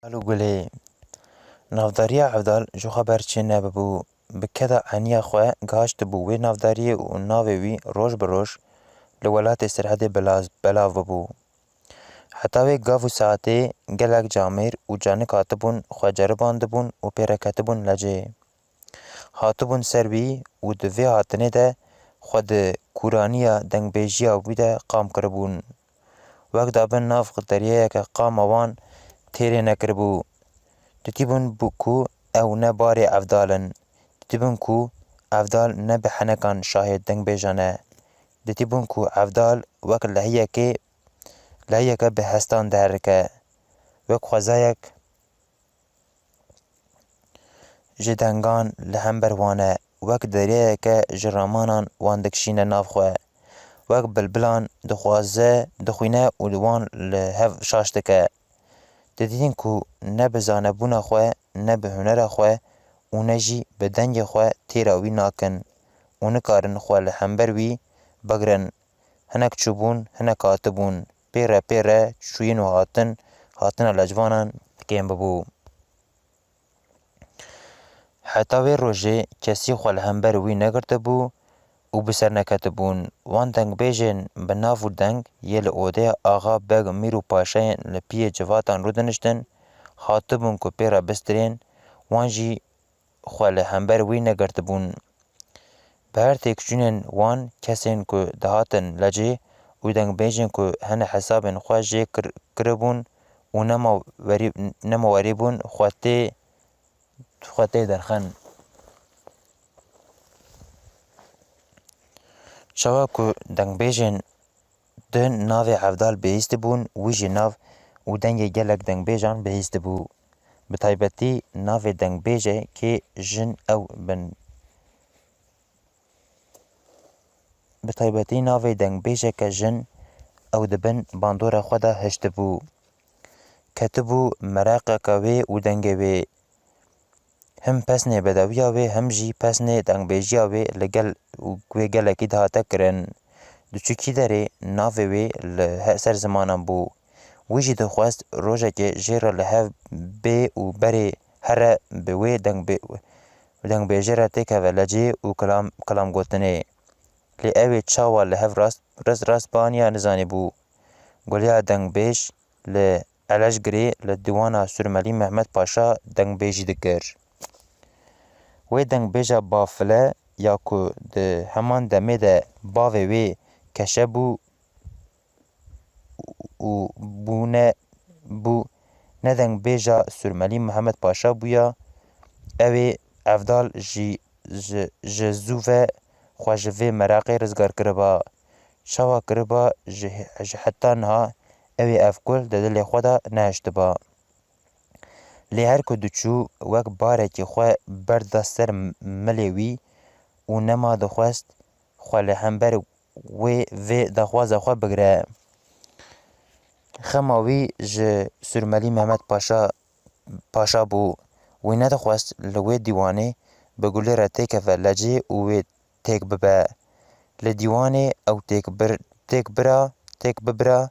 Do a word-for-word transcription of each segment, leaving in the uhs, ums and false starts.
Alo Gulê. Navdariya Evdal ji xwe ber çê nebibû. Bi keda eniya xwe gihaştibû wê navdariyê û navê wî roj bi roj li welatê Sirhedê bila-, belav bibû. Heta wê gav û saetê gelek camêr û canik hatibûn xwe ceribandibûn û pê re ketibûn lecê. Hatibûn ser wî û di vê hatinê de xwe di kûraniya dengbêjiya wî de qam kiribûn. Wek dabin nav deriyayeke qama wan têrê nekiribû. Dîtibûn bû ku ew ne barê Evdal in. Dîtibûn ku Evdal ne bi henekan şahê dengbêjan e. Dîtibûn ku Evdal wek lehiyekê, lehiyeke bi hestan diherike. Wek xwezayek ji dengan li hember wan e, wek deriyayeke ji ramanan wan dikişîne nav xwe, wek bilbilan dixwaze, dixwîne û wan li hev şaş dike. Didîtin ku ne bi zanebûna xwe, ne bi hunera xwe û ne jî bi dengê xwe têra wî nakin û nikarin xwe li hember wî bigirin. Hinek çûbûn, hinek hatibûn. Pê re pê re çûyîn û hatin, hatina lecvanan kêm bibû. Heta wê rojê kesî xwe li hember wî negirtibû û bi ser neketibûn. Wan dengbêjên bi nav û deng yê li odeya axa, beg, mîr û paşayên li piyê civatan rûdiniştin, hatibûn ku pê re bistirên, wan jî xwe li hember wî negirtibûn. Bi her têkçûnên wan kesên ku dihatin lecê û dengbêjên ku hene hesabên xwe jê kir-, kiribûn û nema werî-, nema werî bûn, xwe tê, xwe tê derxin. Çawa ku dengbêjên din navê Evdal bihîstibûn, wî jî nav û dengê gelek dengbêjan bihîstibû. Bi taybetî navê dengbêjekê jin ew bin. Bi taybetî navê dengbêjeke jin ew di bin bandora xwe de hiştibû. Ketibû meraqeke wê û dengê wê. Him pesnê bedewiya wê, him jî pesnê dengbêjiya wê li gel û wê gelekî dihate kirin. Diçûkî derê navê wê li he-, ser zimanan bû. Wî jî dixwest rojekê jê re li hev bê û berê here bi wê dengbê-, dengbêjê re têkeve lecê û kilam, kilam gotinê. Lê ew ê çawa li hev rast, rast, rast baniya nizanîbû. Guleya dengbêj li Elejgirê li dîwana Surmelî Mehmet Paşa dengbêjî dikir. Wê dengbêja bafile ya ku di heman demê de bavê wê keşe bû û bûne, bû ne dengbêja Surmelî Mehmet Paşa bûya, ew ê Evdal jî ji, ji zû ve xwe ji vê meraqê rizgar kiriba. Çawa kiriba, ji, ji heta niha ew ê ev kul di dilê xwe de nehiştiba. Lê her ku diçû, wek barekî xwe berdida ser milê wî û nema dixwest xwe li hember wê vê daxwaza xwe bigire. Xema wî ji Surmelî Mehmet Paşa, Paşa bû. Wî nedixwest li wê dîwanê bi Gulê re têkeve lecê û wê têk bibe. Li dîwanê ew têk bir, têk bira, têk bibira,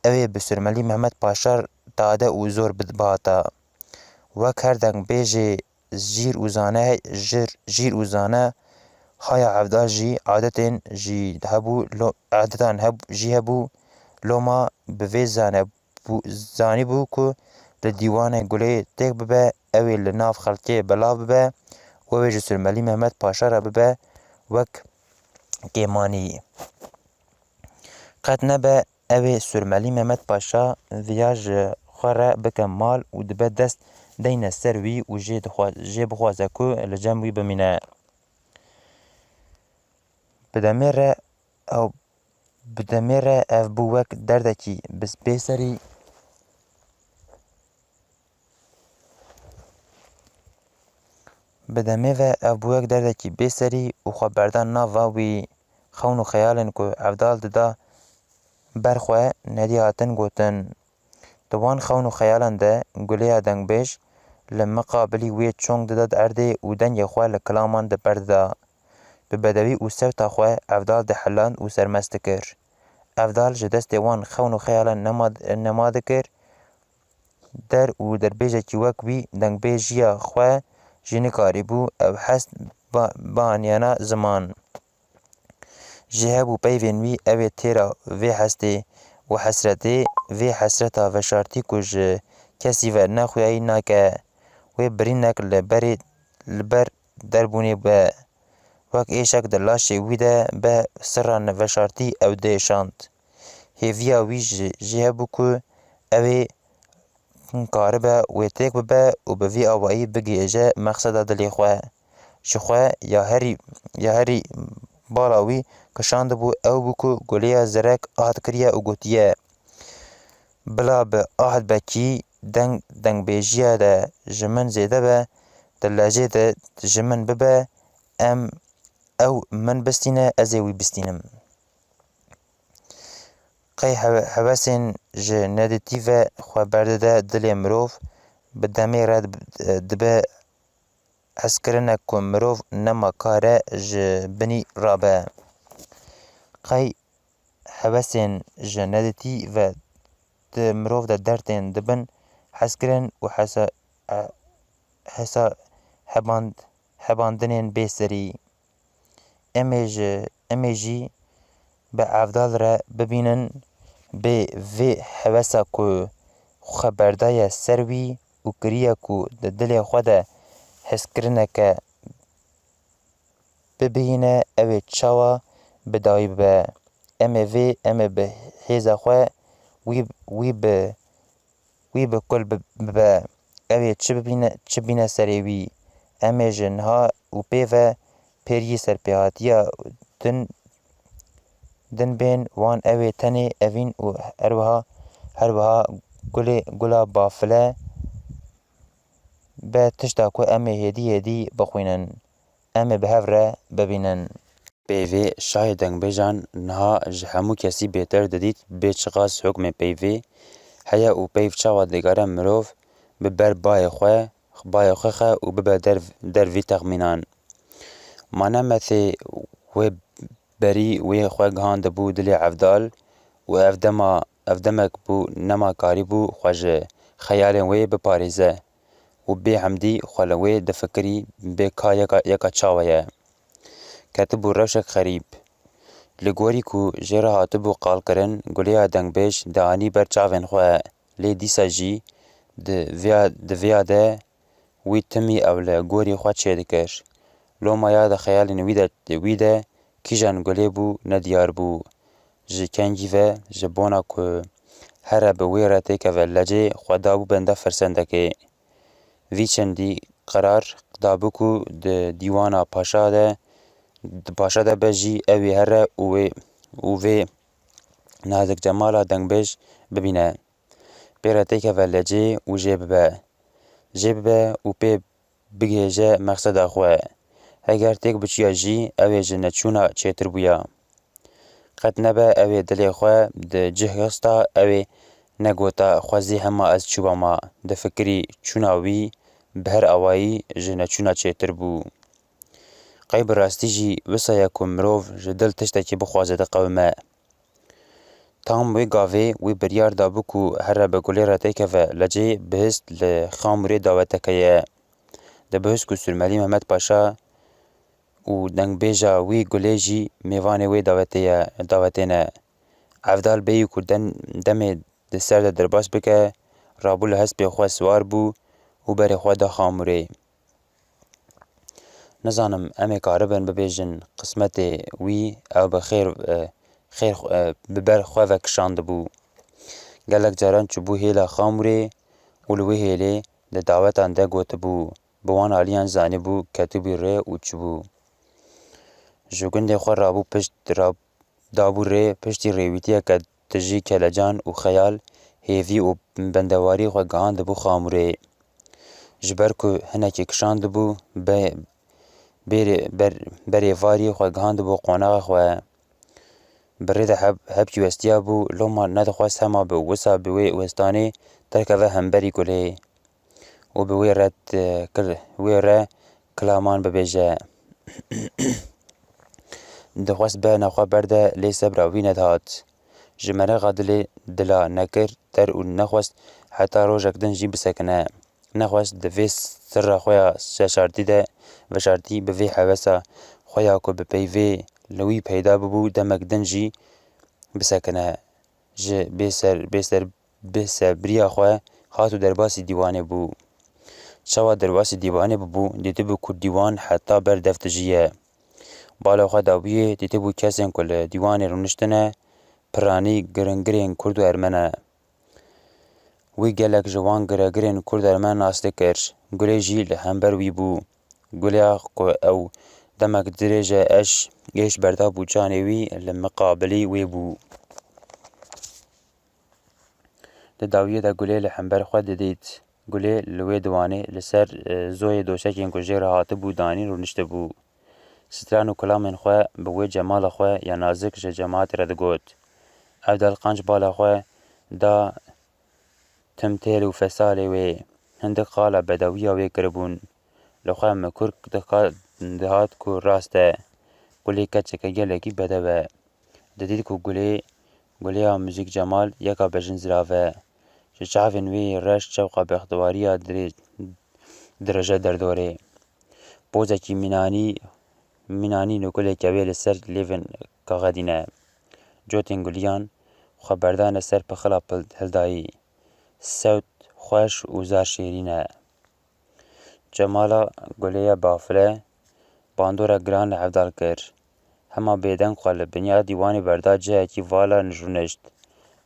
ew ê bi Surmelî Mehmet Paşa tade û zor bid-, bihata. Wek her dengbêjê jîr û zane, jir, jîr û zane, haya Evdal jî adetên jî hebû, lo-, adetan heb-, jî hebû, loma bi vê zane bû, zanîbû ku li dîwanê Gulê têk bibe, ew ê li nav xelkê belav bibe û ew ê ji Surmelî Mehmet Paşa re bibe wek kêmanî. Qet nebe ew ê Surmelî Mehmet Paşa viya ji xwe re bike mal û dibe dest deyne ser wî û jê dixwa-, jê bixwaze ku li cem wî bimîne. Bi demê re ew, bi demê re ev bû wek derdekî bi-, bêserî, bi demê ve ev bû wek derdekî bêserî û xwe berdan nava wî. Xewn û xeyalên ku Evdal dida ber xwe nedî hatin gotin. Di wan xewn û xeyalan de Guleya dengbêj li miqabilî wê çong dida erdê û dengê xwe li kilaman di ber dida. Bi bedewî û sewta xwe Evdal dihiland û sermest dikir. Evdal ji destê wan xewn û xeyalan nema, nema dikir der û derbêjekî wek wî dengbêjiya xwe jî nikarîbû ew hest ba-, bianiyana ziman. Jê hebû peyvên wî, ew ê têra vê hestê û hesretê, vê hesreta veşartî ku ji kesî ve nexuyayî nake. Wê birînek li berê, li ber derbûnê be. Wek êşek di laşê wî de be sirra veşartî ew diêşand. Hêviya wî ji, jê hebû ku ew ê karibe wê têk bibe û bi vî awayî bigihêje mexseda dilê xwe. Ji xwe ya herî, ya herî bala wî kişandibû ew bû ku guleya zerek ahd kiriye û gotiye, bila bi ahdbekî deng dengbêjiya de ji min zêde be, di lejê de ji min bibe, em ew min bistîne, ez ê wî bistînim. Qey hewe-, hewesên ji nedîtî ve xwe berdide dilê mirov, bi demê re dib-, dibe hezkirinek ku mirov nema kare ji binî rabe. Qey hewesên ji nedîtî ve di mirov de dertên dibin hezkirin û hesa-, he-, hesa-, heband-, hebandinên bêserî. Em ê ji, em ê jî bi Evdal re bibînin, bê vê hewesa ku xwe berdaye ser wî û kiriye ku di dilê xwe de hezkirineke bibihîne, ew ê çawa bi dawî bibe. Em ê vê, em ê bi hêza xwe wî, wî bi wî bi kul bi-, bibe. Ew ê çi bibîne, çi bîne serê wî. Em ê ji niha û pê ve pêriyê serpêhatiya din, din bên wan ew ê tenê evîn û her wiha, her wiha gulê, gula bafile be tişta ku em ê hêdî hêdî bixwînin. Em ê bi hev re bibînin. Peyvê şahê dengbêjan niha ji hemû kesî bêtir didît bê çiqas hukmê peyvê heye û peyv çawa digere mirov bi ber bayê xwe, bayê xwe xe û bibe der, der vî texmînan. Ma ne methê wê berî wê xwe gihandibû dilê Evdal û ev dema, ev demek bû nema karîbû xwe ji xeyalên wê biparêze û bê hemdî xwe li wê difikirî bê ka yeka, yeka çawa ye. Ketibû rewşek xerîb. Li gorî ku jê re hatibû qalkirin, guleya dengbêj dianî ber çavên xwe, lê dîsa jî di viya, di viya de wî timî ew li gorî xwe çêdikir. Loma ya di xeyalên wî de, wî de kîjan gulê bû nediyar bû. Ji kengî ve, ji bona ku here bi wê re têkeve lecê xwe dabû benda firsendekê. Vî çendî qerar dabû ku di dîwana paşa de, di paşa de be jî ew ê here û wê, û vê Nazik Cemala dengbêj bibîne. Pê re têkeve lecê û jê bibe. Jê bibe û pê bigihêje mexseda xwe. Heger têk biçûya jî ew ê ji neçûna çêtir bûya. Qet nebe ew ê dilê xwe di cih xista, ew ê negota xwezî hema ez çûbama. Difikirî çûna wî bi her awayî ji neçûna çêtir bû. Qey bi rastî jî wisa ye ku mirov ji dil tiştekî bixwaze diqewime. Tam wê gavê wî biryar dabû ku here bi gulê re têkeve lecê bihist li Xamûrê daweteke ye. Dibihist ku Surmelî Mehmet Paşa û dengbêja wî gulê jî mêvanê wê dawetê ye, dawetê ne. Evdal bêyî ku den-, demê di ser de derbas bike, rabû li hespê xwe siwar bû û berê xwe da Xamûrê. Nizanim em ê karibin bibêjin qismetê wî ew bi xêr, e, xêr, e, bi ber xwe ve kişandibû. Gelek caran çûbû hêla Xamûrê û li wê hêlê di dawetan de gotibû, bi wan aliyan zanibû ketibû rê û çûbû. Ji gundê xwe rabû pişt, rab-, dabû rê piştî rêwîtiyeke tijî kelecan û xeyal, hêvî û bendewarî xwe gihandibû Xamûrê. Ji ber ku hinekî kişandibû, be-, bêrê-, ber-, berê varî xwe gihandibû qonaxa xwe. Bi rê de heb-, hepkî westiya bû, loma nedixwest hema bi wisa bi wê westanê derkeve hemberî gulê û bi wê re, e, kil-, wê re kilaman bibêje. Dixwest bêhna xwe berde, lê sebra wî nedihat. Ji merexa dilê dila nekir der û nexwest heta rojek din jî bisekine. Nexweş di vê sirra xwe ya şaşartî de veşartî bi vê hewesa xwe ya ku bi peyvê li wî peyda bibû demek din jî bisekine. Ji bêser-, bêser-, bêsebriya xwe hat û derbasî dîwanê bû. Çawa derbasî dîwanê bibû, dîtibû ku dîwan heta ber dev tijî ye. Bala xwe dawiyê dîtibû kesên ku li dîwanê rûniştine, piranî giringirên Kurd û Ermen e. Wî gelek ji wan giregirên Kurd Ermen nas dikir. Gulê jî li hember wî bû. Gulê ku ew demek dirêj e êş, êş berdabû canê wî li miqabilî wê bû. Di dawiyê de Gulê li hember xwe didît. Gulê li wê diwanê li ser, e, zoyê doşekên ku jê re hatibû danîn rûniştibû. Stran û kilamên xwe bi wê Cemala xwe ya nazik ji cemaetê re digot. Evdal qanc bala xwe da timtêl û fesalê wê. Hindik qala bedewiya wê kiribûn. Li xwe mikur dika-, dihat ku rast e. Gulê keçeke gelekî bedew e. Didît ku Gulê, Gulêya Muzîk Cemal yeka bejin zirav e. Ji çavên wê yê reş çewqa bextewariya dirê-, dirêje derdorê. Pozekî mînanî, mînanî nûkuleke wê li ser lêvên kaxedî ne. Cotên guliyan xwe berdane ser pixila pil-, hildayî. Sewt xweş û zar şêrîn e. Cemala Gulêya bafile bandora giran li Evdal kir. Hema bêdeng xwe li binya dîwanê berda cihekî vala nijrûnişt.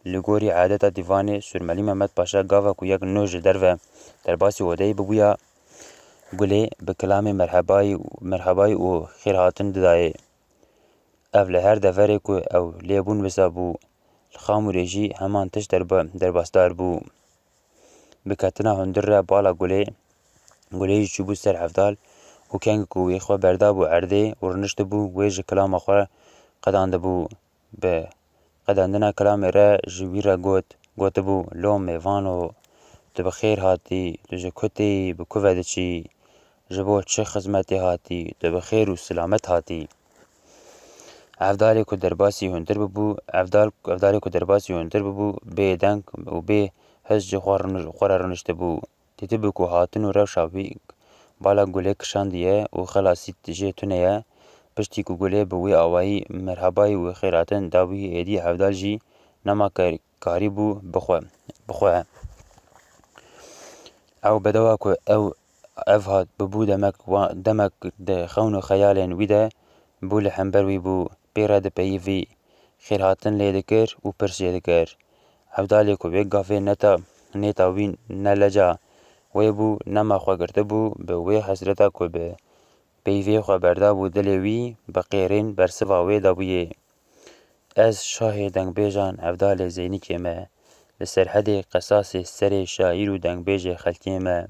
Li gorî adeta dîvanê Sûrmelî Mehmet Paşa gava ku yek nû ji derve derbasî odeyê bibûya, Gulê bi kilamê merhebayî, merhebayî û xêrhatin didayê. Ev li her deverê ku ew lêbûn wisa bû. Li Xamûrê jî heman tişt derba-, derbasdar bû. Bi ketina hundir re bala Gulê, Gulê jî çûbû ser Evdal û kengî ku wê xwe berdabû erdê û rûniştibû, wê ji kilama xwe qedandibû. Bi qedandina kilamê re ji wî re got, gotibû, Lo mêvano, tu bi xêr hatî, tu ji ku tê, bi ku ve diçî? Ji bo çi xizmetê hatî? Tu bi xêr û silamet hatî. Evdalê ku derbasî hundir bibû, Evdal, Evdalê ku derbasî hundir bibû, bêdeng û bê his ji xwe rûniş-, xwe re rûniştibû. Dîtibû ku hatin û rewşa wî bala Gulê kişandiye û xelasî jê tune ye. Piştî ku Gulê bi wî awayî merhebayî û xêrhatin da wî, êdî Evdal jî nema kar-, karîbû bixwe, bixwe. Ew bedewa ku ew, ev hat bibû demek wa-, demek di xewn û xeyalên wî de bû, li hember wî bû, pê re dipeyivî, xêrhatin lê dikir û pirs jê dikir. Evdalê ku wê gavê neta, nêta wî ne leca wê bû, nema xwe girtibû, bi wê hesreta ku bi peyvê xwe berdabû dilê wî, bi qêrên bersiva wê dabûyê. Ez şahê dengbêjan Evdalê Zeynikê me, li Serhedê qesasê serê şaîr û dengbêjê xelkê me.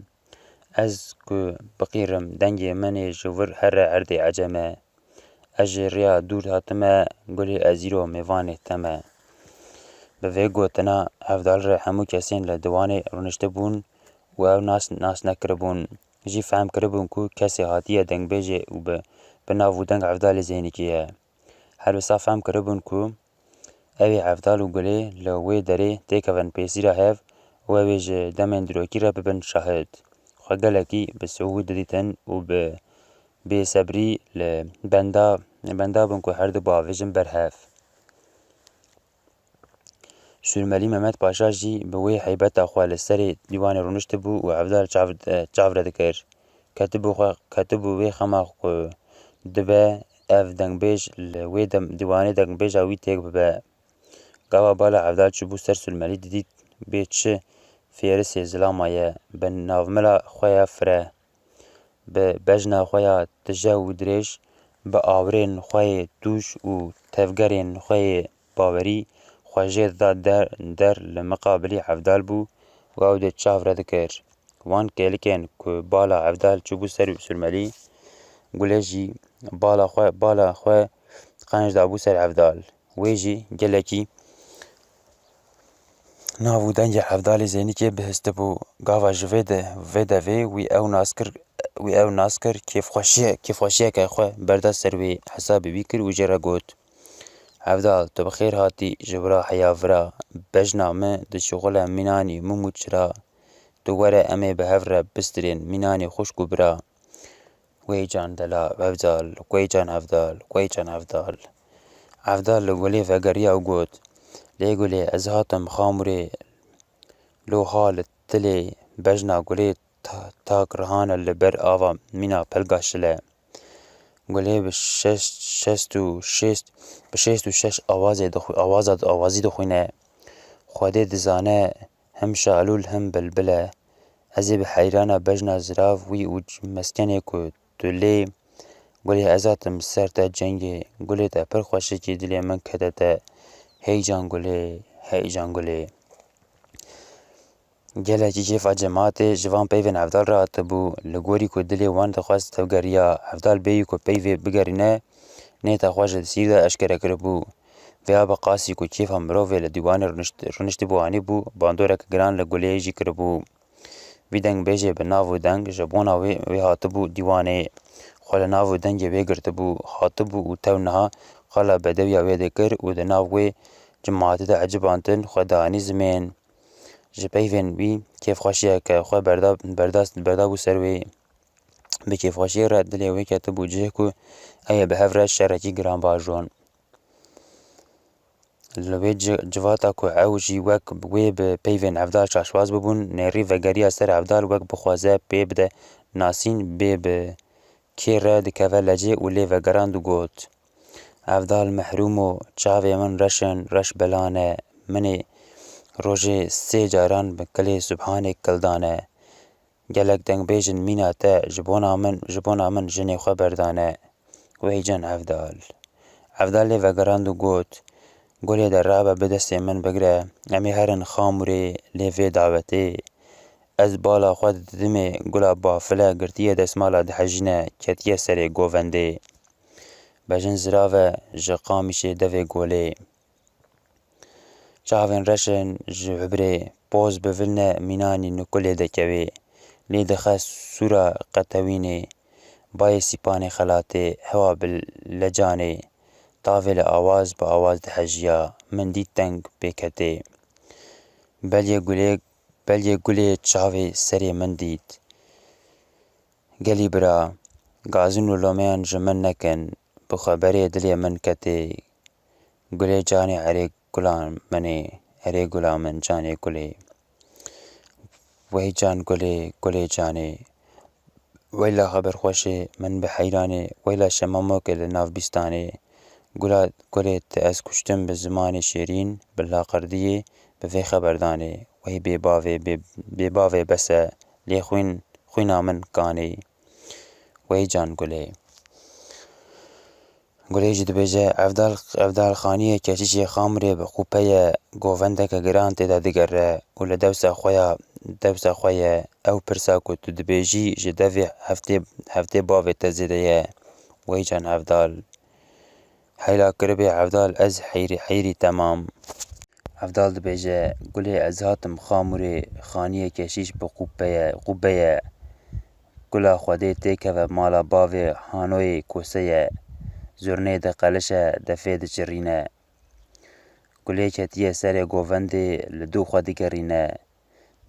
Ez ku biqîrim dengê min ê ji wir here erdê ecem e. Ez ji rêya dûr hatime, Gulê ez îro mêvanê te me. Bi vê gotina Evdal re hemû kesên li diwanê rûniştibûn û ew nas, nas nekiribûn. Jî fehm kiribûn ku kesê hatiye dengbêjê û bi, bi nav û deng Evdalê Zeynikê ye. Her wisa fehm kiribûn ku ew ê Evdal û Gulê li wê derê têkevin pêsîra hev û ew ê ji demên dîrokî re bibin şahid. Xwe gelekî bi siû didîtin û bi bêsebrî li benda, benda bûn ku her du biavêjin ber hev. Sûrmelî Mehmet Paşa jî bi wê heybeta xwe li serê dîwanê rûniştibû û Evdal çav, çav re dikir. Ketibû xwe, ketibû wê xema ku dibe ev dengbêj li wê dem, dîwanê dengbêja wî têk bibe. Gava bala Evdal çûbû ser Sûrmelî didît bê çi fêrisê zilama ye, bi navmila xwe ya fire. Bi bejna xwe ya tije û dirêj, bi awirên xwe yê tûj û tevgerên xwe yê bawerî xwe jê dida der, der li miqabilî Evdal bû û ew dê çav re dikir. Wan kêlikên ku bala Evdal çûbû ser Sûrmelî, Gulê jî bala xwe, bala xwe qenc dabû ser Evdal. Wê jî gelekî nav û dengê Evdalê Zeynikê bihistibû. Gava ji vê de, vê devê wî ew nas kir, wî ew nas kir, kêfxweşiye-, kêfxweşiyeke xwe berda ser wê, hesabê wî kir û jê re got, Hevdal, tu bi xêr hatî ji wira heya vira. Bejna min dişuxile mînanî mim û çira. Tu were em ê bi hev re bistirên mînanê xwişk û bira. Wey can dela Hevdal, wey can Hevdal, wey can Hevdal. Hevdal li Gulê vegeriya û got, Lê Gulê, ez hatim Xamûrê, lo ha li tilê bejna Gulê ta-, tak rihane li ber ava mîna pelga şile. Gulê bi şeş, şeş û şeş, bi şeş û şeş awazê dixu-, awaza, awazî dixwîne. Xwedê dizane him şalûl him bilbil e. Ez ê bi heyrana bejna zirav wî û meskenê ku tu lê Gulê ez hatim ser te cengê. Gulê te pir xweşikî dilê min kete te. Hey can Gulê, hey can Gulê. Gelekî kêfa cemaetê ji van peyvên Hevdal re hatibû. Li gorî ku dilê wan dixwest tevgeriya, Hevdal bêyî ku peyvê bigerîne, nêta xwe ji sîr de eşkere kiribû. Vêya bi qasî ku kêfa mirovê li dîwanê rûnişt-, rûniştibû anîbû, bandoreke giran li Gulê jî kiribû. Vî dengbêjê bi nav û deng ji bona wê, wê hatibû dîwanê. Xwe li nav û dengê wê girtibû, hatibû û tew niha qala bedewiya wê dikir û di nav wê cimatê de ecibandin xwe danî zimên. Ji peyvên wî kêfxweşiyeke xwe berda, berda, berdabû ser wê. Bi kêfxweşiyê re dilê wê ketibû cihê ku ew ê bi hev re şerekî giran bajon. Li wê ci-, civata ku ew jî wek wê bi peyvên Hevdal şaşwaz bibûn, nêrî vegeriya ser Hevdal wek bixwaze pê bide nasîn, bê bi kê re dikeve lecê û lê vegerand û got, Hevdal mehrûm o, çavê min reş in, reş belan e, min ê rojê sê caran bi kilê subhanê kildane. Gelek dengbêj in mîna te ji bona min, ji bona min jinê xwe berdane. Wey can Evdal. Evdal lê vegerand û got, Gulê de rabe bi destê min bigire, em ê herin Xamûrê lê vê dawetê. Ez bala xwe didimê gula bafile girtiye desmala dihejîne ketiye serê govendê. Bejin zirave ji Qamîşê devê golê. Çavên reş in ji hubrê, poz bi vil ne mînanî nikulê dekewê. Lê dixe sûra qetewînê, bayê sîpanê xelatê, hewa bi lecanê, tavê li awaz bi awaz dihejiya, min dît deng pê ketê. Belê gulê, belê gulê çavê serê min dît. Gelî bira, gazin û lomeyan ji min nekin, bi xwe berê dilê min ketê. Gulê canê erê gula min ê, erê gula min canê gulê. Wey can gulê, gulê canê. Weyla xeber xweşê min bi heyranê, weyla şemamokê li nav bîstanê. Gula gulê te ez kuştim bi zimanê şêrîn, bi laqirdiyê, bi vê xeberdanê. Wey bê bavê, bê, bê bavê bes e, lê xwîn, xwîna min kanê. Wey can gulê. Gulê jî dibêje, Evdal, Evdal Xaniyê keşîşê Xamrê bi qûpe ye, govendeke giran tê de digere û li dewsa xwe ya, dewsa xwe ye. Ew pirsa ku tu dibêjî ji devê heftê, heftê bavê te zêde ye. Wey can Evdal. Heyla kiribê Evdal ez heyrî, heyrî temam. Evdal dibêje, Gulê ez hatim Xamûrê, Xaniyê keşîş bi qûpe ye, qûbe ye. Gula Xwedê têkeve mala bavê Hanoyê kose ye. Zurnê diqelişe, defê diçirîne. Gulê ketiye serê govendê, li dû xwe digerîne.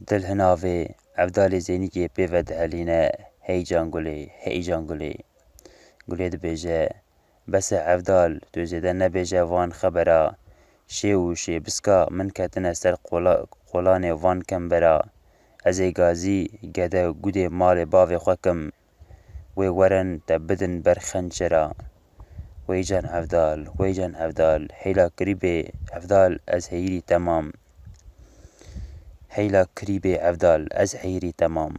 Dil hinavê Evdalê Zênîkê pê ve dihelîne, hey can Gulê, hey can Gulê. Gulê dibêje, Bes e Evdal, tu zêde nebêje van xebera. Şê û şêbiska min ketine ser qola-, qolanê van kembera. Ez ê gazî, gede, gudê malê bavê xwe kim. Wê werin te bidin ber xençera. Wey can Evdal, wey can Evdal, heyla kirî bê Evdal ez heyirî temam. Heyla kirî bê Evdal ez heyirî temam.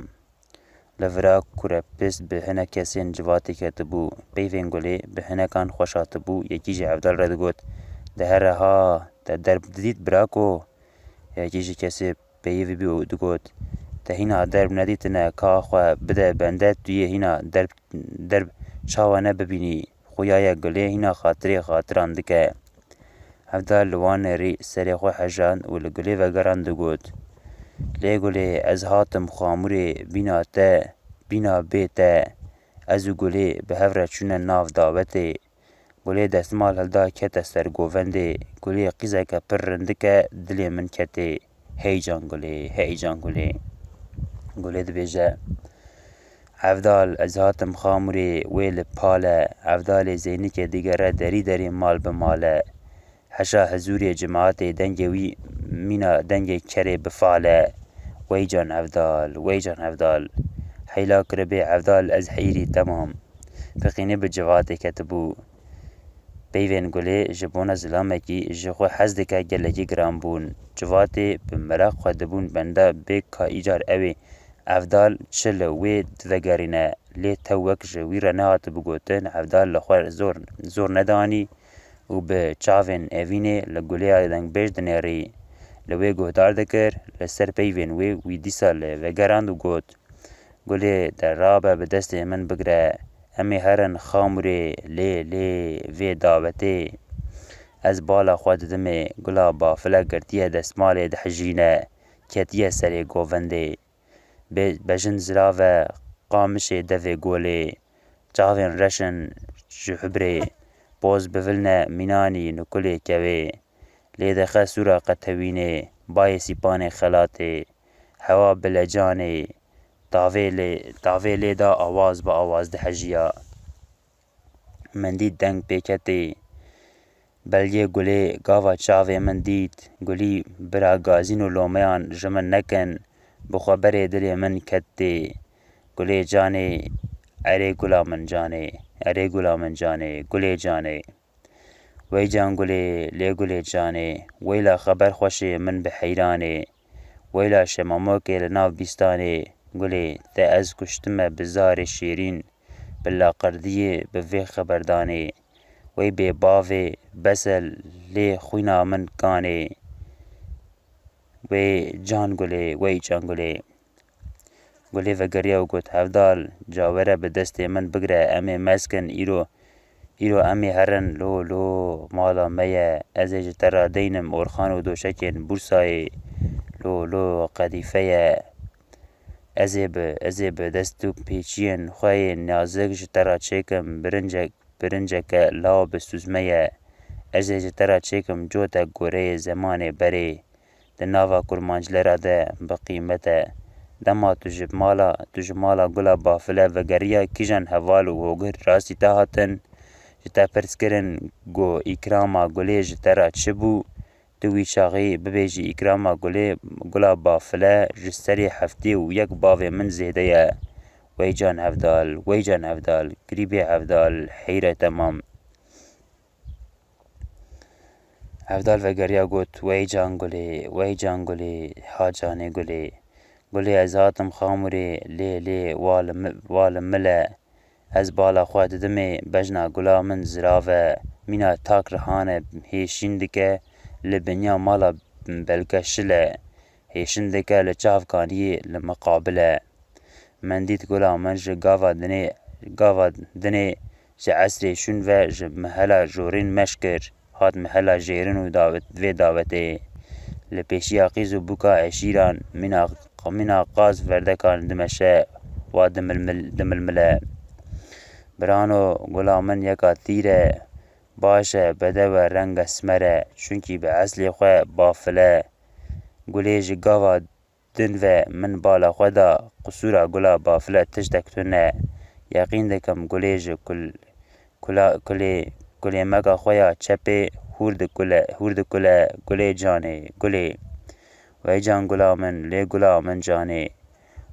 Li vira kurepist bi hinek kesên civatê ketibû. Peyvên Gulê bi hinekan xweş hatibû, yekî ji Evdal re digot, De here ha, te derb didît birako? Yekî ji kesê peyivî bû û digot, Te hîna derb nedîtine, ka xwe bide bende, tu yê hîna derb, derb çawa nebibînî? Xuya ye Gulê hîna xatirê xatiran dike. Evdal li wan nêrî serê xwe hejand û li Gulê vegerand digot, Lê Gulê, ez hatim Xamûrê bîna te, bîna bê te. Ez û Gulê bi hev re çûne nav dawetê. Gulê destmal hilda kete ser govendê. Gulê qîzeke pir rindik e, dilê min ketê. Hey can Gulê, hey can Gulê. Gulê dibêje, Evdal, ez hatim Xamûrê, wê li pal e. Evdalê Zeynikê digere derî derî mal bi mal e. Heşa hizûrê cimatê dengê wî mîna dengê kerê bi fal e. Wey can Evdal, wey can Evdal. Heyla kiribê Evdal, ez heyirî temam. Fiqînî bi civatê ketibû. Peyvên Gulê ji bona zilamekî ji xwe hez dike gelekî giran bûn. Civatê bi meraq xwe dibûn benda bê ka îcar ew ê Evdal çi li wê divegerîne. Lê tew wek ji wî re nehatibû gotin, Evdal li xwe zor, zor nedanî û bi çavên evînê li Gulêya dengbêj dinêrî. Li wê guhdar dikir, li ser peyvên wê wî dîsa li vegerand û got, Gulê, de rabe bi destê min bigre. Em ê herin Xamûrê, lê, lê, vê dawetê. Ez bala xwe didimê, gula bafile girtiye destmalê dihijîne, ketiye serê govendê. Bê-, bejin zirave, qamişê devê golê. Çavên reşin ji hubrê, poz bivilne mînanî nikulê kewê. Lê dexe sûra qetewînê, bayê sîpanê xelatê, hewa bi lecanê, tavê lê, tavê lê da awaz bi awaz dihejiya. Min dît deng pêketê. Belgê Gulê gava çavê min dît. Gulî bira gazîn û lomeyan ji min nekin. Bi xwe berê dilê min ketê. Gulê canê, erê gula min canê, erê gula min canê, Gulê canê. Wey can Gulê, lê Gulê canê, weyla xeber xweşê min bi heyranê. Weyla şemamokê li nav bîstanê, Gulê, te ez kuştime bi zarê şêrîn, bi laqerdiyê, bi vê xeberdanê. Wey bê bavê, bes e lê xwîna min kanê. Wey can Gulê, wey can Gulê. Gulê vegeriya û got, Hevdal, cawere bi destê min bigre, em ê mezkin, îro, îro em ê herin, lo, lo, mala me ye, ez ê ji te re deynim Orxan û doşekên Bûrsayê, lo, lo, qedîfe ye. Ez ê bi, ez ê bi dest û pêçiyên xwe yên nazik ji te re çêkim, birincek, birinceke law bi sûzme ye. Ez ê ji te re çêkim cotek goreyê zemanê berê. Di nava kurmanclera de bi qîmet e. Dema tu ji mala, tu ji mala gula bafile vegeriya, kîjan heval û hogir rastî te hatin? Ji te pirs kirin, got, Îkrama Gulê ji te re çi bû? Tu wî çaxî bibêjî, Îkrama Gulê, gula bafile ji serê heftê û yek bavê min zêde ye. Wey can Hevdal, wey can Hevdal, girîbê Hevdal, heyre temam. Hevdal vegeriya got, Wey can Gulê, wey can Gulê, ha canê Gulê. Gulê ez hatim Xamûrê, lê, lê, wa li mi-, wa li mil e. Ez bala xwe didimê, bejna gula min zirav e. Mîna tak rihane hêşîn dike, li binya mala belke şil e. Hêşin dike li çavkaniyê li miqabil e. Min dît gula min ji gava dinê, gava dinê ji esrê şûn ve ji mehela jorîn meş kir. Hat mehela jêrin û dawet, vê dawetê. Li pêşiya qîz û bûka eşîran mîna, mîna qaz verdekan dimeşe, wa dimilmil-, dimilmile. Birano, gula min yeka tîr e, baş e, bedew e, reng esmer e, çunkî bi eslê xwe bafile. Gulê ji gava din ve min bala xwe da, qisûra gula bafile tiştek tune. Yeqîn dikim Gulê ji kul-, kula-, kulê, kulêmeka xwe ya çepê hûr dikule, hûr dikule, Gulê canê, Gulê. Wey can gula min, lê gula min canê.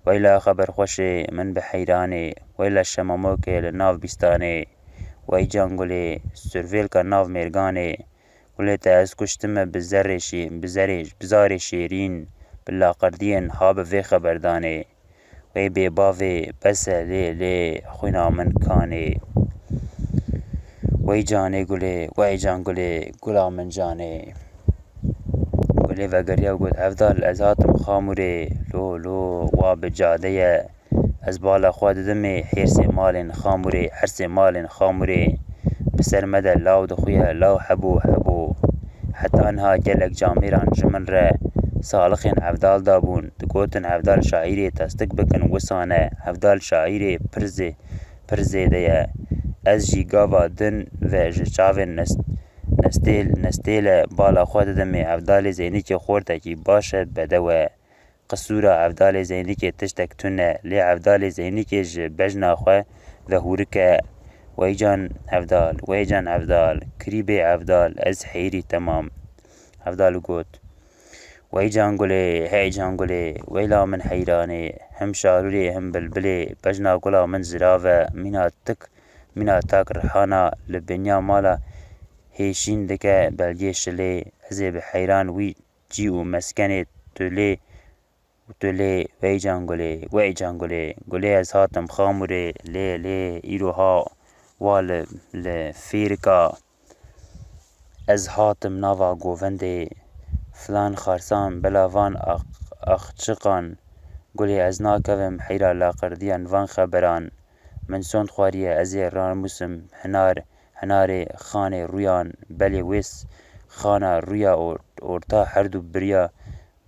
Weyla xeber xweşê min bi heyranê, weyla şemamokê li nav bîstanê. Wey can Gulê, survêlka nav mêrganê. Gulê te ez kuştime bi zerê şî-, bi zerê, bi zarê şêrîn, bi laqerdiyên ha bi vê xeberdanê. Wey bê bavê, bes e lê, lê, xwîna min kanê. Wey canê Gulê, wey can Gulê, gula min canê. Gulê vegeriya û got, Hevdal, ez hatim Xamûrê, lo, lo, wa bi cade ye. Ez bala xwe didimê hêrsê malên Xamûrê, hersê malên Xamûrê. Bi ser me de law dixuye, law hebo, hebo. Heta niha gelek camêran ji min re salixên Hevdal dabûn. Digotin, Hevdal şaîrê tasdik bikin, wisa ne. Hevdal şaîrê pir zê-, pir zêde ye. Ez jî gava din ve ji çavên nest-, nestêl-, nestêle bala xwe didimê. Evdalê Zeynîkê xortekî baş e, bedew e. Qisûra Evdalê Zeynîkê tiştek tune, lê Evdalê Zeynîkê ji bejna xwe ve hûrik e. Wey can Evdal, wey can Evdal, kirîbê Evdal, ez heyirî temam. Evdal got, Wey can gulê, hey can gulê, weyla min heyranê, him şarûrê, him bilbilê, bejna gula min zirav e, mîna tik, mîna tak rihana li benya mala hêşîn dike belgê şilê, ez ê bi heyran wî cî û meskenê tu lê û tu lê, wey can gulê, wey can gulê, gulê ez hatim Xamûrê, lê, lê, îro ha wa li, li fêrika ez hatim nava govendê, filan xarsan bela van ax-, axçiqan, gulê ez nakevim heyra laqirdiyan van xeberan, min sond xwariye, ez ê ramûsim hinar, hinarê xanê rûyan, belê wês xana rûya or-, orta herdu biriya,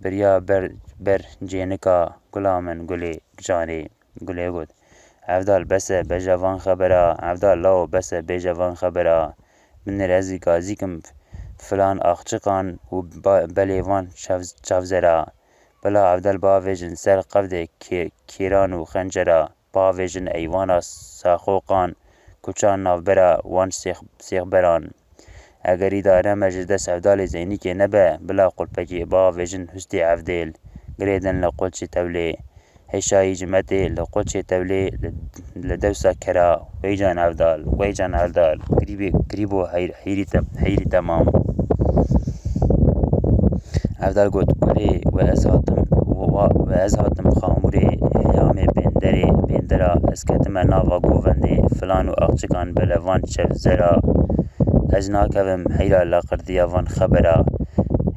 biriya ber, ber cênika, gula min gulê canê. Gulê got, Evdal bes e, bêje van xebera, Evdal lawo bes e, bêje van xebera. Binêr ez ê gazîkim filan axçiqan û ba-, belê van çav-, çavzera. Bila Evdal bavêjin ser qevdê kê-, kêran û xencera, bavêjin eywana saxoqan, kuçan navbera wan sêx-, sêxberan. Eger îdare me ji dest Evdalê Zeynîkê nebe, bila qulpekê bavêjin hustê Evdêl, girêdin li qulçê tewlê. Hêşayî ji me tê li qulçê tewlê li, li dewsa kera, wey can Evdal, wey can Evdal, kirîbê, kirîbo heyr-, heyrî te-, heyrî temam. Evdal got, Gulê, we ez hatim, wa, we ez hatim Xamûrê, heyamê bênderê, bêndera, ez ketime nava govendê, filan û axçikan belevan çevzera. Ez nakevim heyra laqirdiya van xebera.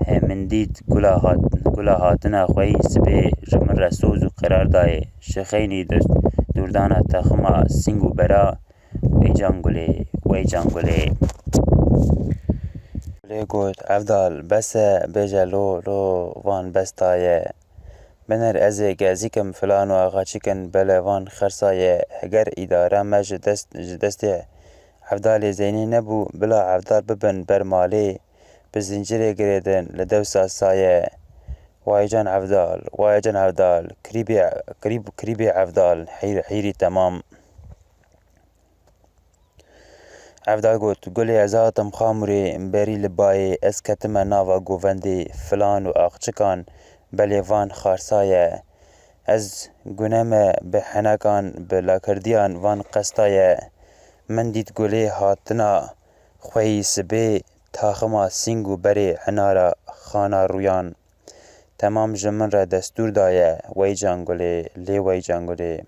He, min dît gula hat-, gula hatina xweyî sibê ji min re soz û qerar dayê. Ji xeynî dest dûrdana texima sîng û bera, wey can gulê, wey can gulê. Gulê got, Evdal, bes e, bêje lo, lo, van bes daye. Binêr ez ê gezîkim filan û axaçikin belevan xersaye. Heger îdara me ji dest, ji destê Evdalê Zeynî nebû, bila Evdal bibin ber malê, bi zincirê girêdin li dewsa saye. Way can Evdal, way can Evdal, kirîbê, kirîb-, kirîbê Evdal, heyr-, heyrî temam. Evdal got, Gulê ez hatim Xamûrê, berî li bayê, ez ketime nava govendê, filan û axçikan, belê van xarsaye. Ez gune me bi henekan, bi lakirdiyan van qestaye. Min dît gulê hatina xweyî sibê, taxima sîng û berê hinara xana rûyan. Temam ji min re destûr daye, wey can gulê, lê wey can gulê.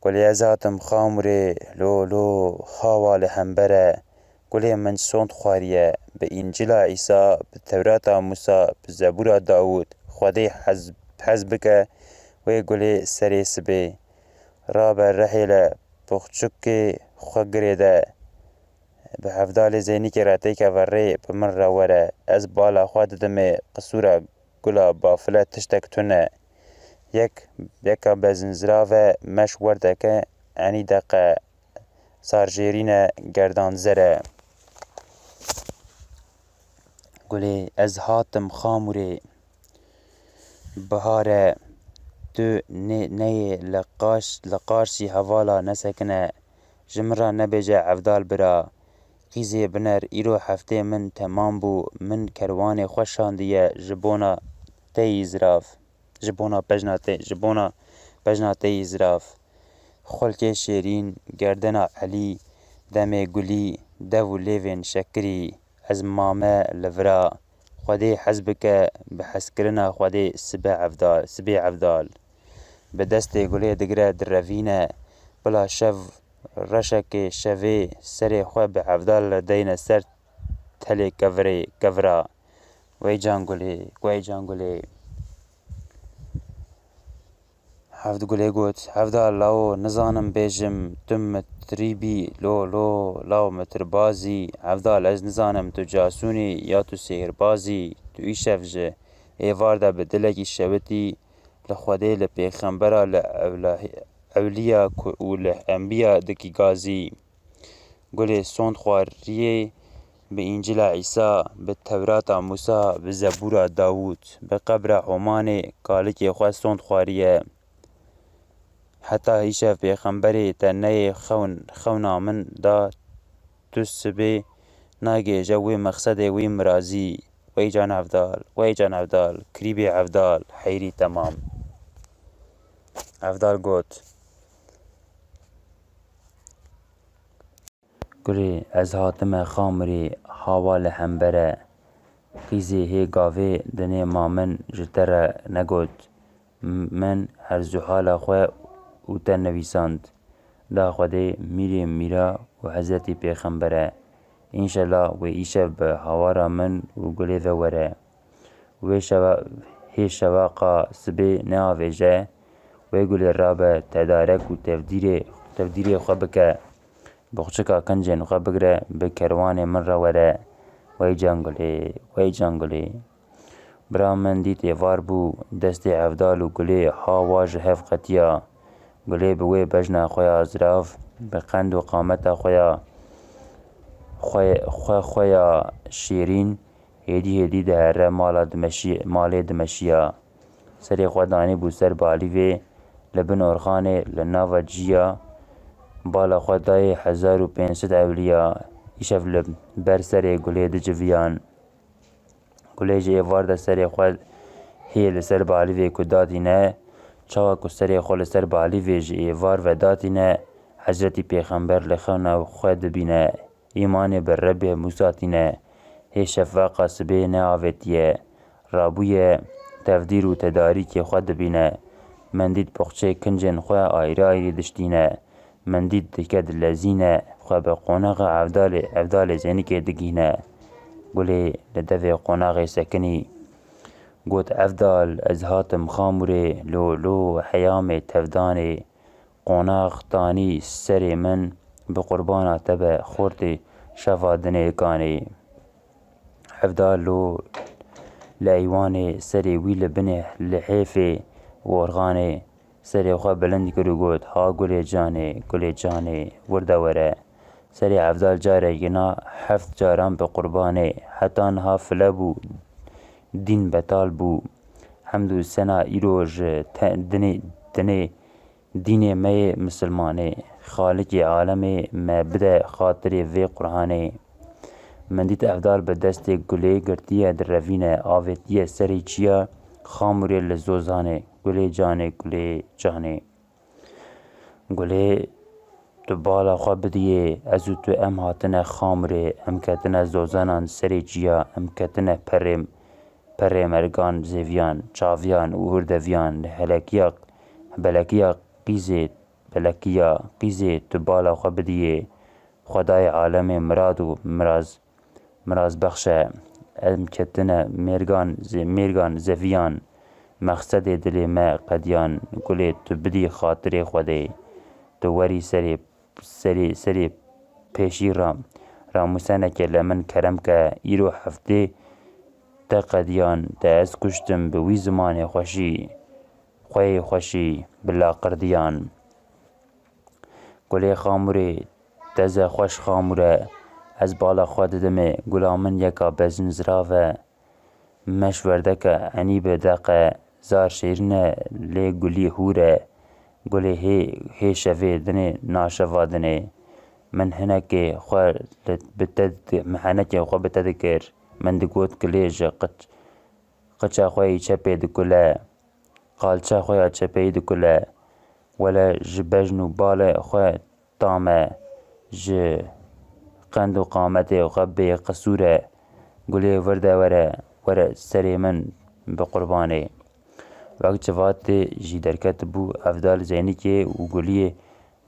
Gulê ez hatim Xamûrê, lo, lo, hawa li hember e. Gulê min sond xwariye, bi Încîla Îsa, bi Tewrata Mûsa, bi Zebûra Dawûd, Xwedê hez, hez bike, wê gulê serê sibê. Rabe rehêle, poxçikê xwe girêde. Bi Evdalê Zeynîkê re têkeve rê, bi min re were. Ez bala xwe didimê qisûra gula bafile tiştek tune. Yek, yeka bezin zirav e, meş werdeke, enî deqe, sarjêrîne, gerdan zer e. Gulê, ez hatim Xamûrê. Bihar e, tu nê-, neyê li qaş-, li qarşî hevala nesekine. Ji min re nebêje Evdal bira. Qîzê binêr, îro heftê min temam bû. Min kerwanê xwe şandiye ji bona te yî zirav. Ji bona bejna te, ji bona bejna te yî zirav. Xulkê şêrîn, gerdena Elî, demê gulî, dev û lêvên şekirî. Ez mame li vira. Xwedê hez bike, bi hezkirina Xwedê sibe Evdal, sibê Evdal. Bi destê gulê digire direvîne, bila şev reşekê şevê serê xwe bi Evdal re deyne ser telê kevirê, kevira. Wey can gulê, wey can gulê. Hevd gulê got, Evdal lawo, nizanim bêjim, tu mitrîbî, lo, lo, lawo mitirbazî. Evdal, ez nizanim tu casûnî ya tu sêhirbazî. Tu îşev ji êvar de bi dilekî şewitî li Xwedê, li pêxembera, li ewla-, ewliya ku-, û li enbiya dikî gazî. Gulê sond xwariyê bi Încîla Îsa, bi Tewrata Mûsa, bi Zebûra Dawûd, bi qebra Omanê kalikê xwe sond xwariye. Heta îşev pêxemberê te neyê xewn, xewna min da tu sibê nagêje wê mexsedê wî mirazî. Wey can Evdal, wey can Evdal, kirîbê Evdal, heyrî temam. Evdal got. Gulê, ez hatime Xamurê, hawa li hember e. Qîzê hê gavê dinê ma min ji te re negot. M-, min her zuhala xwe û te nivîsand. Da Xwedê mîrê mîra û Hezretî Pêxember e. Înşela wê îşev bi hawara min û Gulê ve were. Wê şeva-, hê şevaqa sibê neavêje, wê Gulê rabe tedarek û tevdîrê, tevdîrê xwe bike. Boxçika kincên xwe bigire, bi kerwanê min re were. Wey can Gulê, wey can Gulê. Bira min dît êvar bû, destê Evdal û Gulê hawa ji hev qetiya. Gulê bi wê bejna xwe ya zirav, bi qend û qameta xwe ya xwe, xwe, xwe ya şêrîn, hêdî hêdî dihere mala dimeşî-, malê dimeşiya. Serê xwe danîbû ser balîvê, li bin orxanê, li nava ciya, bala xwe dayê hezar û pênc sed ewliya, îşev li ber serê Gulê diciviyan. Gulê ji êvar de serê xwe hê li ser balîvê ku datîne, çawa ku serê xwe li ser balîvê ji êvar ve datîne, Hezretî Pêxember li xewna xwe dibîne. Îmanê bi Rebbê Mûsa tîne, hê şefaqa sibê neavêtiye. Rabûye tevdîr û tedarîkê xwe dibîne. Min dît boxçê kincên xwe ayrî ayrî diştîne. Min dît dike dilezîne, xwe bi qonaxa Evdalê, Evdalê Zênikê digihîne. Gulê li devê qonaxê sekinî. Got, Evdal, ez hatim Xamûrê, lo, lo, heyamê tevdanê. Qonax tanî serê min, bi qurbana te be xortê şeva dinê kanê. Evdal lo li eywanê serê wî li binê lihêfê û orxanê serê xwe bilind kir û got, Ha Gulê canê, Gulê canê, wir de were. Serê Evdal carekî na heft caran bi qurbanê, heta niha file bû, dîn betal bû. Hemd û sena îro ji te-, dinê, dinê Dînê me yê misilmanê, Xalikê alemê me bide xatirê vê Qur'anê. Min dît Evdal bi destê Gulê girtiye direvîne, avêtiye serê çiya Xamûrê li zozanê, Gulê canê, Gulê canê. Gulê, tu bala xwe bidiyê, ez û tu em hatine Xamûrê, em ketine zozanan serê çiya, em ketine perê, perê mergan zêviyan, çaviyan û hûrdeviyan, helekiya, belekiya qîzê, belekiya qîzê tu bala xwe bidiyê, Xwedayê alemê mirad û miraz, mirazbexş e. Em ketine mêrgan, zê-, mêrgan zeviyan, mexsedê dilê me qediyan, Gulê tu bidî xatirê Xwedê, tu werî serê, serê, serê pêşî ra, ramûseneke le min kerem ke, îro heftê te qediyan, te ez kuştim bi wî zimanê xweşî. Xweyê xweşî bi laqirdiyan. Gulê Xamûrê, te ze xweş Xamûre, ez bala xwe didimê, gula min yeka bezin zirav e. Meş werdeke enî bi deqe, zar şêrîn e, lê gulî hûr e. Gulê hê, hê şevê dinê, naşeva dinê. Min hinekê xwe li, bi te di-, min henekê xwe bi te dikir. Min digot, Gulê ji qiç-, qiça xwe yî çepê dikule. Qalça xwe ya çepeyî dikule. Wele ji bejn û balê xwe tam e, ji qend û qametê xwe bêqisûr e. Gulê vir de were, were serê min bi qurbanê. Wek civatê jî derketibû Evdal Zeynikê û Guliyê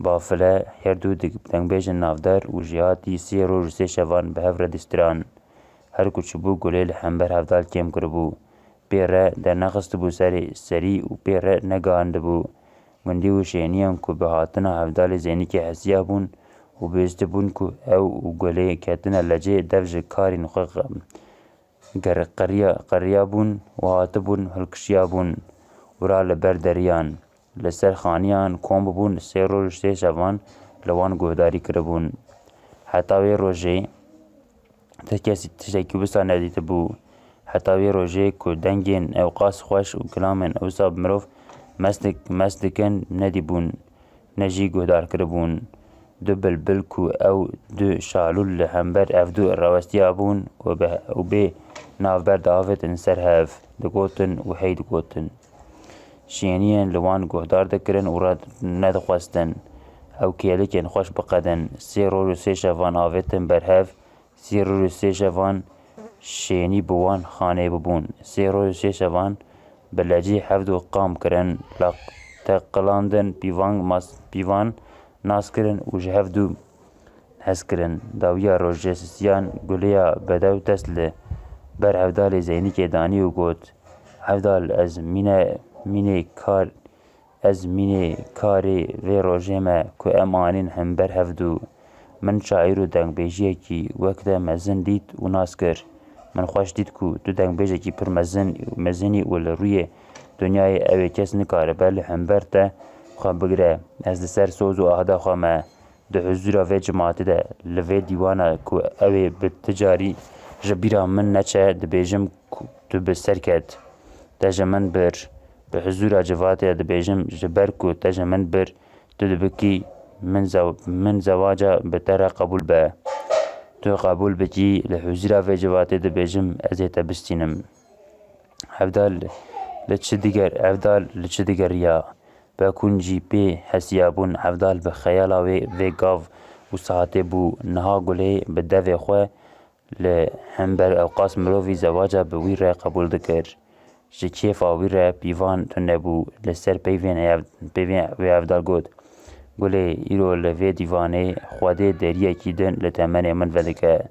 Bafile, her du di-, dengbêjên navdar û jêhatî sê roj û sê şevan bi hev re distiran. Her ku çûbû Gulê li hember Hevdal kêm kiribû. Pê re dernexistibû serê serî û pê re negihandibû. Gundî û şêniyên ku bi hatina Hevdalê Zeynikê hesiya bûn û bihîstibûn ku ew û Gulê ketine lecê dev ji karên xwe ger qeriya, qeriya bûn û hatibûn hilkişiya bûn û ra li ber deriyan, li ser xaniyan kom bûbûn, sê roj û sê şevan li wan guhdarî kiribûn. Heta wê rojê ti kesî tiştekî wisa nedîtibû. Heta wê rojê ku dengên ewqas xweş û kilamên wisa bi mirov mest dik-, mest dikin nedîbûn, ne jî guhdar kiribûn. Du bilbil ku ew du şalûl li hember ev du rawestiyabûn û bi, û bê navber diavêtin ser hev, digotin û hey digotin. Şêniyên li wan guhdar dikirin û re nedixwestin ew kêlikên xweş biqedin. Sê roj û sê şevan avêtin berhev, sê roj û sê şevan şênî bi wan xanê bibûn. Sê roj û sê şevan bi lecî hevdû qam kirin, laq teqilandin, pîvan mas-, pîvan nas kirin û ji hevdû hez kirin. Dawiya rojê sisiyan guleya bedew dest li ber Hevdalê Zeynîkê danî û got, Hevdal, ez mîne, mînê kar, ez mînê karê vê rojê me ku em anîn hember hevdû. Min şaîr û dengbêjiyekî wek te mezin dît û nas kir. Min xweş dît ku tu dengbêjekî pir mezin, mezin î û li rûyê dinyayê ew ê kes nikaribe li hember te xwe bigire. Ez li ser soz û ahda xwe me di huzûra vê cimatê de li vê dîwana ku ew ê bi ti carî ji bîra min neçe, dibêjim ku tu bi ser ket. Te ji min bir. Bi huzûra civatê de dibêjim, ji ber ku te ji min bir, tu dibikî min zew-, min zewaca bi te re qebûl be. Tu qebûl bikî, li huzûra vê civatê dibêjim, ez ê te bistînim. Hevdal li çi diger, Hevdal li çi digeriya? Wek hûn jî pê hesiyabûn, Hevdal bi xeyala wê vê gav û saetê bû. Niha Gulê bi devê xwe li hember ewqas mirovî zewaca bi wî re qebûl dikir. Ji kêfa wî re pîvan tune bû. Li ser peyvên hev-, peyvên wê Hevdal got, Gulê, îro li vê dîvanê Xwedê deriyekî din li temenê min vedike.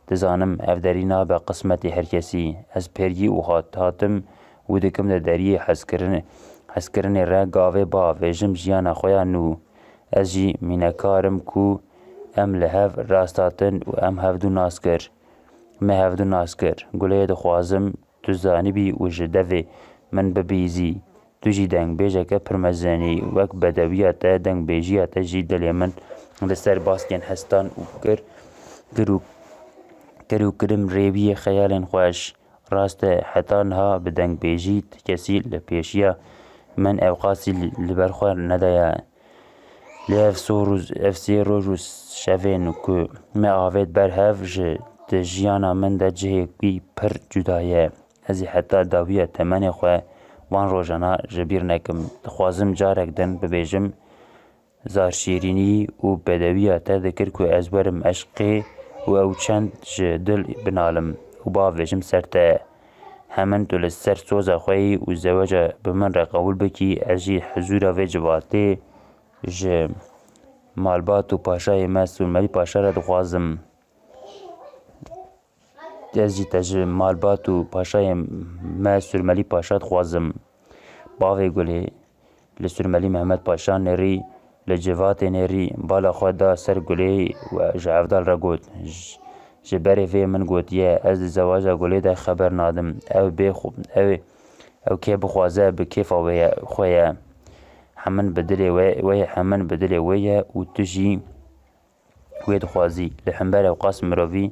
Dizanim ev derî nabe qismetê her kesî. Ez pêrgî û hat-, hatim wî dikim di deriyê hezkirin-, hezkirinê re gavê biavêjim jiyana xwe ya nû. Ez jî mînekar im ku em li hev rast hatin û em hevdû nas kir. Me hevdû nas kir. Gulê, dixwazim tu zanibî û ji devê min bibî zî. Tu jî dengbêjeke pir mezin î. Wek bedewiya te, dengbêjiya te jî dilê min li ser baskên hestan û kir, kir û, kir û kirim rêwiyê xeyalên xweş. Rast e, heta niha bi dengbêjî ti kesî li pêşiya min ewqasî li, li ber xwe nedaye. Lê ev sor û, ev sê roj û şevên ku me avêt ber hev ji di jiyana min de cihê wî pir cuda ye. Ez ê heta dawiya temenê xwe van rojana ji bîr nekim. Dixwazim carek din bibêjim, zarşêrînî û bedewiya te dikir ku ez werim eşqê û ew çend ji dil binalim û bavêjim ser te. Hemin tu li ser soza xwe yî û zeweca bi min re qebûl bikî, ez jî huzûra vê civatê ji malbat û paşayê me Sûrmelî Paşa re dixwazim. Ez jî te ji malbat û paşayê me Sûrmelî Paşa dixwazim. Bavê Gulê li Sûrmelî Mehmet Paşa nêrî, li civatê nêrî bala xwe da ser Gulê û ji Evdal re got, Ji, ji berê vê min gotiye, ez di zewaca Gulê de xeber nadim. Ew bê xwe, ew, ew kê bixwaze bi kêfa wê ye, xwe ye. Hemin bi dilê wê, wê, hemin bi dilê wê ye û tu jî wê dixwazî. Li hember ewqas mirovî,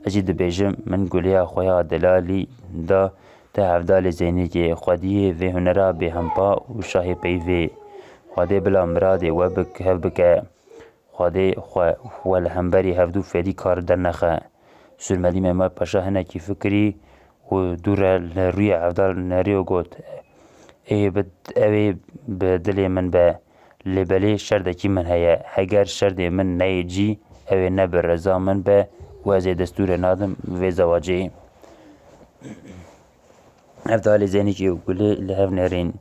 ez jî dibêjim, min guleya xwe ya delalî da te Hevdalê Zeynîkê, xwediyê vê hunera bêhempa û şahê peyvê. Xwedê bila miradê we bik-, hev bike. Xwedê xwe, xwe li hemberî hevdû fêdî kar dernexe. Sûrmelî Mehmet Paşa hinekî fikirî û dû re li rûyê Evdal nerî û got, Ê bi, ew ê bi dilê min be, lê belê şerdekî min heye. Heger şerdê min neyê cî, ew ê ne bi reza min be û ez ê destûrê nadim vê zewacê. Evdalê Zeynîkê û Gulê li hev nêrîn.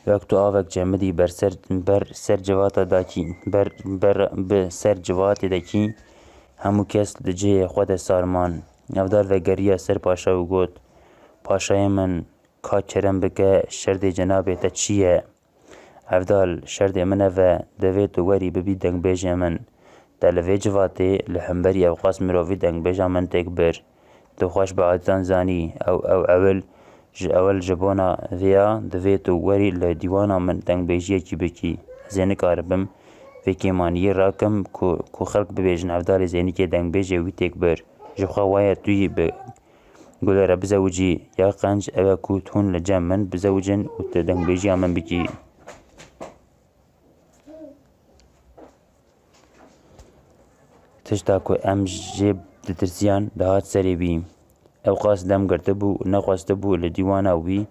Wek tu avek cemidî ber ser, ber ser civata dakî, ber, ber, bi ser civatê dekî, hemû kes di cihê xwe de sar man. Evdal vegeriya ser Paşa û got, Paşayê min, ka kerem bike, şerdê cenabê te çi ye? Evdal, şerdê min ev e, divê tu werî bibî dengbêjê min. Te li vê civatê li hemberî ewqas mirovî dengbêja min têk bir. Tu xweş bi aditan zanî, ew, ew ewil, ji ewil ji bona vêya divê tu werî li dîwana min dengbêjiyekî bikî. Ez ê nikaribim vê kêmaniyê rakim ku, ku xelk bibêjin Evdalê Zeynîkê dengbêjê wî têk bir. Ji xwe waye tu yî bi Gulê re bizewicî, ya qenc ew e ku tu hûn li cem min bizewicin û tu dengbêjiya min bikî. Tişta ku em jê ditirsiyan dihat serê wî. Ew qas dem girtibû û nexwestibû li dîwana wî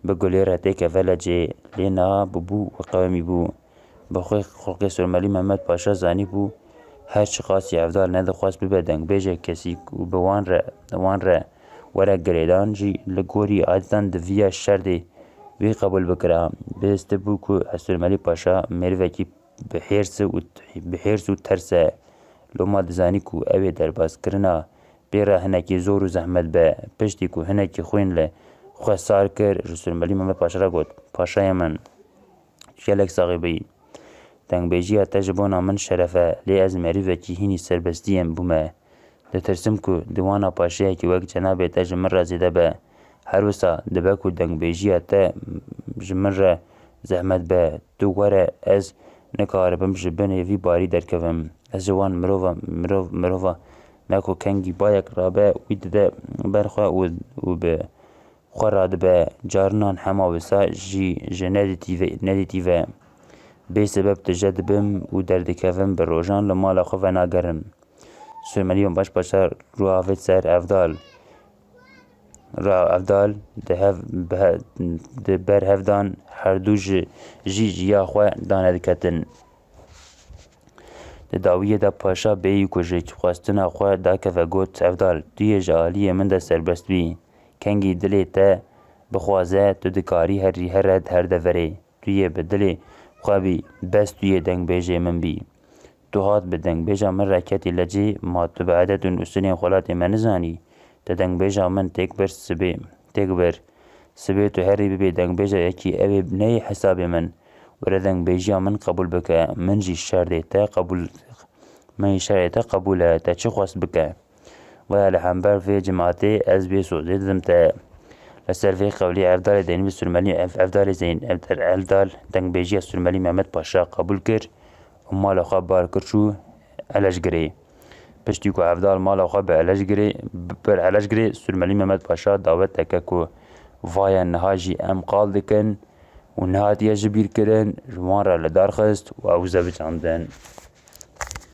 bi Gulê re têkeve lecê, lê niha bûbû û qewimîbû. Bi xwe xulqê Surmelî Mehmet Paşa zanîbû, her çiqasî Evdal nedixwest bibe dengbêjek kesî ku bi wan re, wan re were girêdan jî li gorî adetan di viya şerdê wî qebûl bikira. Bihîstibû ku Surmelî Paşa mêrivekî bi hêrs û, bi hêrs û ters e. Loma dizanî ku ew ê derbazkirina pê re hinekî zor û zehmet be. Piştî ku hinekî xwîn li xwe sar kir, ji Surmelî Mehmet Paşa re got, Paşayê min, tu gelek saxî bî. Dengbêjiya te ji bona min şeref e, lê ez merivekî hînî serbestiyên bûme. Ditirsim ku di wana paşeyekî wek cenabê te ji min re zêde be. Her wisa dibe ku dengbêjiya te ji min re zehmet be. Tu were, ez nikaribim ji binê vî barî derkevim. Ez ji wan mirova, mirov, mirova me ku kengî bayek rabe, wî dide ber xwe û, û bi xwe radibe. Carinan hema wisa jî ji nedîtî ve, nedîtî ve. Bê sebeb tije dibim û derdikevim, bi rojan li mala xwe venagerim. Surmelî Mehmet Paşa rû avêt ser Evdal. Ra Evdal di hev, bi he-, di ber hevdan herdu ji, jî jiya xwe dane diketin. Di dawiyê de Paşa bêyî ku ji xwestina xwe dakeve got, Evdal, tu yê ji aliyê min de serbest bî. Kengî dilê te bixwaze, tu dikarî herî here her deverê. Tu yê bi dilê xwe bî, bes tu yê dengbêjê min bî. Tu hat bi dengbêja min re ketî lecê, ma tu bi edet û nûstinên xwelatê me nizanî? Te dengbêja min têk bir sibê, têk bir. Sibê tu herî bibê dengbêja yekî, ew ê neyê hesabê min. Were dengbêjiya min qebûl bike, min jî şerdê te qebûl, min jî şerdê te qebûl e, te çi xwest bike. Waya li hember vê cimatê ez vê sozê didim te. Li ser vê qewlê Evdalê Zeynî bi Surmelî, Ev-, Evdalê Zeyn-, Evdal, Evdal dengbêjiya Surmelî Mehmet Paşa qebûl kir û mala xwe bar kir çû Elejgirê. Piştî ku Evdal mala xwe bi Elejgirê, bi Elejgirê, Surmelî Mehmet Paşa daweteke ku vaye niha jî em qal dikin û nehatiye ji bîr kirin, ji wan re li dar xist û ew zevicandin.